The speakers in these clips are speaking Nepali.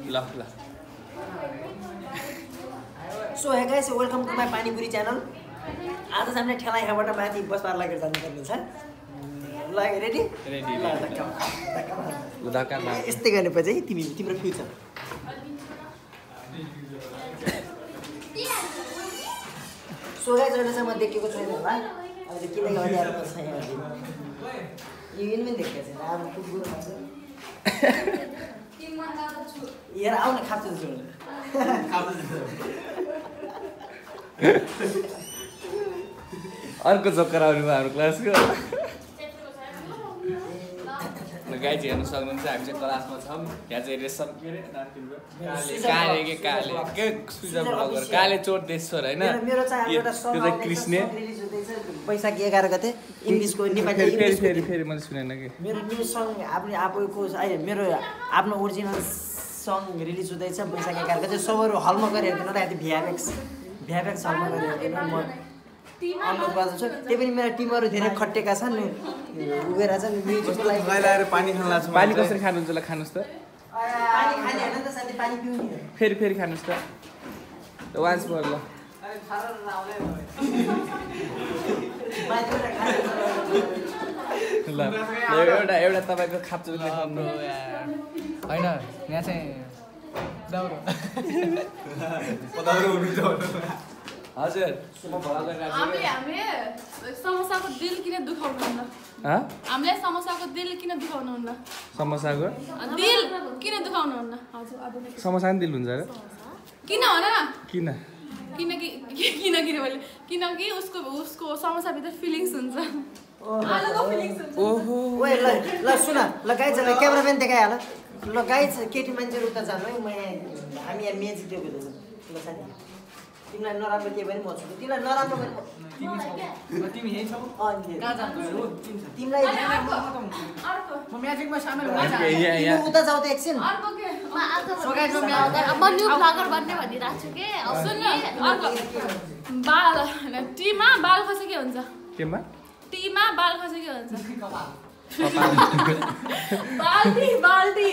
ल ल so hey guys welcome to my panipuri channel. आज चाहिँ हामीले ठेला यहाँबाट माथि बसबार लगेर जानुपर्ने छ। ल रेडी रेडी ल धक्का यस्तै गर्नुपर्छ है तिम्रो फ्युचर। सो गाइस अहिले चाहिँ म देखेको छैन होला, अब चाहिँ किन गरिरहेको छ यहाँ यो पनि देखेको छैन। अब कुकुर हेर आउन खाप्छु अर्को चक्कर आउनु भयो हाम्रो क्लासको। गाइज हेर्नु सक्नुहुन्छ हामी चाहिँ क्लासमा छौँ। यहाँ चाहिँ रेशम के अरे काले चोट देश्वर होइन, मेरो चाहिँ एउटा त्यो चाहिँ कृष्ण पैसा 11 गते इङ्ग्लिसको नेपाली फेरि मैले सुनेन कि मेरो न्यू सङ आफूको अहिले मेरो आफ्नो ओरिजिनल सङ रिलिज हुँदैछ वैशाख 11 गते। सबैहरू हलमा गएर हेर्दैन र यति भ्यापेक्स हलमा गएर हेर्दैन। म अनुरोध गर्दछु, त्यही पनि मेरो टिमहरू धेरै खटेका छन्, उगेर छन् म्युजिकलाई गएर पानी खान लाग्छ। पानी कसरी खानुहुन्छ ल खानुहोस् त। पानी खाने हैन त साथी, पानी पिउने फेरि खानुहोस् त वान्स मोर ल। ल एउटा तपाईँको खाप्चो देखाउनु होइन यहाँ चाहिँ हजुर हामीले समोसाको दिल किन दुखाउनुहुन्न? हामीले समोसाको दिल किन दुखाउनुहुन्न? समोसाको दिल किन दुखाउनुहुन्न? हजुर समोसा पनि दिल हुन्छ र किन भन न? किनकि उसको समोसाभित्र फिलिङ्स हुन्छ, आलुको फिलिङ्स हुन्छ। ओहो ओए ल सुन ल गाइज क्यामेराम्यान देखाइहाल ल। गाइज केटी मान्छेहरू उता जानु है, म हामी यहाँ मेच दिएको ल साथी। तिमीलाई नराम्रो के पनि म छु, तिमीलाई नराम्रो पनि तिमी यही छौ तिमीलाई म म्याजिकमा सामेल उता जाऊ त एकछिन। म न्यू ब्लगर बन्ने भनिरहेको छु के। सुन्नु बाल टीमा बाल खसे के हुन्छ? केमा टीमा बाल खसे के हुन्छ? बाल्टी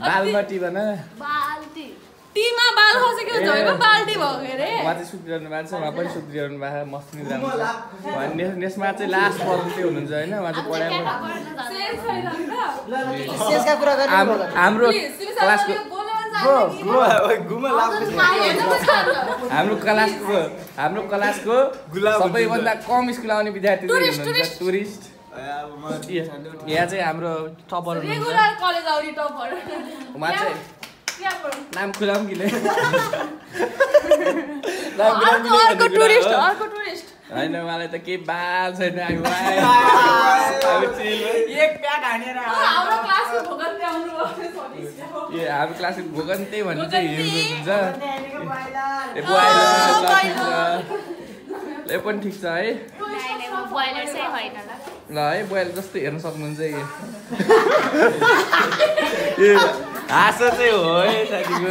बालमा टी बना बाल्टी टीमा बाल खसे के हुन्छ? होइन बाल्टी भयो के अरे। उहाँ चाहिँ सुत्रिरहनु भएको छ, उहाँ पनि सुत्रिरहनु भएको छ, मस्त निद्रा आउँछ। यसमा चाहिँ लास्ट पढ्नु चाहिँ हुनुहुन्छ होइन, उहाँ चाहिँ पढाइ शेषका कुरा गर्नु हाम्रो क्लासको हाम्रो क्लासको सबैभन्दा कम स्कुल आउने विद्यार्थी हुनुहुन्छ टुरिस्ट। यहाँ चाहिँ हाम्रो टपर रेगुलर कलेज आउने टपर उहाँ चाहिँ नाम खुलाऊँ कि अर्को टुरिस्ट होइन, उहाँलाई त केही बाल छैन। एक प्याक हानेर हाम्रो क्लासको भोगन आउनु हाम्रो क्लासको भोगन त्यही भन्नु चाहिँ हिँड्नुहुन्छ। यो पनि ठिक छ है। ल है बोइल जस्तो हेर्न सक्नुहुन्छ यो हाँसो चाहिँ हो है साथीको।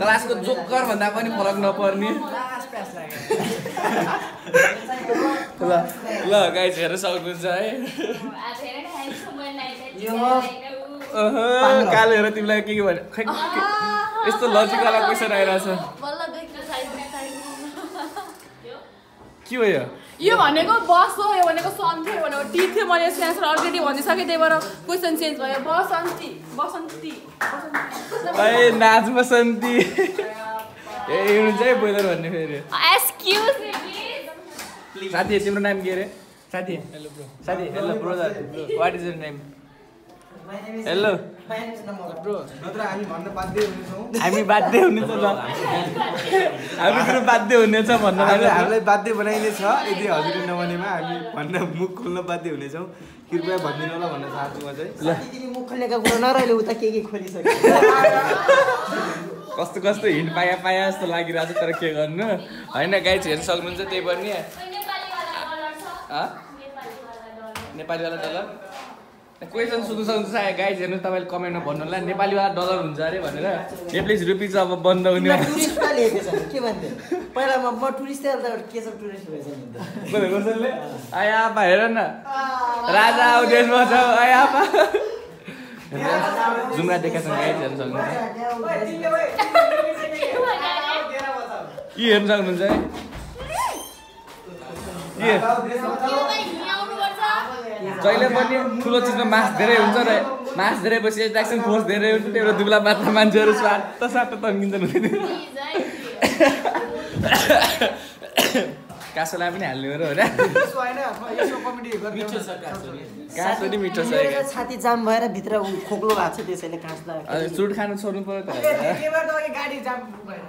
क्लासको जोकर भन्दा पनि फरक नपर्ने। ल गाइस हेर्न सक्नुहुन्छ है। काले हेर तिमीलाई के भन्यो खै यस्तो लजिकवाला क्वेसन आइरहेछ। के हो यो भनेको बस हो, यो भनेको सन थियो, यो भनेको टी थियो। मैले यसको एन्सर अलरेडी भनिसकेँ, त्यही भएर क्वेसन चेन्ज भयो। बसन्ती नाच बसन्ती ए हुन्छ है बोइलर भन्ने फेरि। Excuse me please. साथी तिम्रो नाम के अरे? साथी hello brother what is your name? Hello bro नत्र हामी भन्न बाध्य हुनेछौँ। हामी बाध्य हुनेछ ल, हामी कुरो बाध्य हुनेछ भन्न हामीलाई बाध्य बनाइनेछ। यदि हजुरले नभनेमा हामी भन्न मुख खोल्न बाध्य हुनेछौँ। कृपया भनिदिनु होला भन्न चाहन्छु म चाहिँ। ल तिमी मुख खोल्नेको कुरा नरहिले उता के खोलिसक्यो। कस्तो हिन्ट पाया जस्तो लागिरहेको छ, तर के गर्नु होइन। गाइज हेर्न सक्नुहुन्छ त्यही पनि नेपालीवाला डलर क्वेसन सुन्नु सक्नुहुन्छ गाइज। हेर्नु तपाईँले कमेन्टमा भन्नु होला नेपालीवाला डलर हुन्छ अरे भनेर। नेपाली रुपिज अब बन्द हुने के भन्थे पहिला म टुरिस्ट थिएँ, के सब टुरिस्ट भएछ कसैले आया हेर न राजा देशमा छ आया जुम्रा देखासँग गाइड हेर्न सक्नुहुन्छ के हेर्न सक्नुहुन्छ है के जहिले पनि ठुलो चिजमा मास धेरै हुन्छ र मास धेरै पछि ट्याक्सन फोर्स धेरै हुन्छ त्यही भएर दुब्ला पातला मान्छेहरू स्वाट तन्किन्छन् कासोलाई पनि हाल्ने हो र कासो नि मिठो छ मेरो छाती जाम भएर भित्र खोक्लो भएको छ त्यसैले काँच्दा सुट खानु छोड्नु पर्यो गाडी जाम भएर